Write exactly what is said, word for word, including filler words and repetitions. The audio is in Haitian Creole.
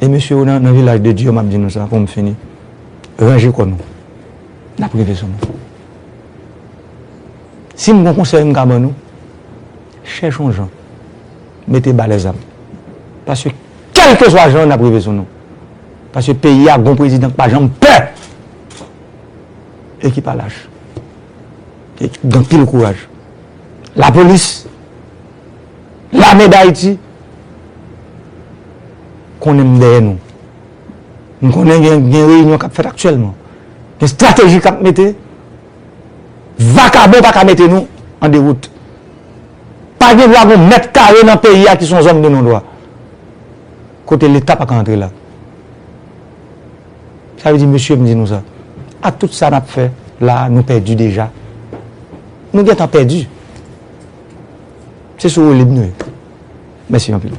E mesye yo nan, nan vilaj de Dye, m ap di nou sa, pou m fini. Ranje kò nou. N ap rive sou nou. Si m gon konsèy m ka ban nou, chèche yon jan. Mete ba lèzam. Paske kèlkeswa jan, n ap rive sou nou. Paske peyi a gon prezidan k pa janm pè. E ki pa lach. E ki gen anpil kouraj. Lapolis, lame Dayiti, konnen m dèyè nou. M konnen gen, gen reyinyon k ap fèt aktyèlman. Gen estrateji k ap mete. Vakabon pa ka mete nou an dewout. Pa gen dwa gon mèt kare nan peyi a ki se yon zòn de non dwa. Kote Leta pa ka antre la. Sa vle di, mesye, m di nou sa. Ak tout sa n ap fè la, nou pèdi deja. Nou gentan pèdi. Se sou woulib nou ye. Mèsi anpil.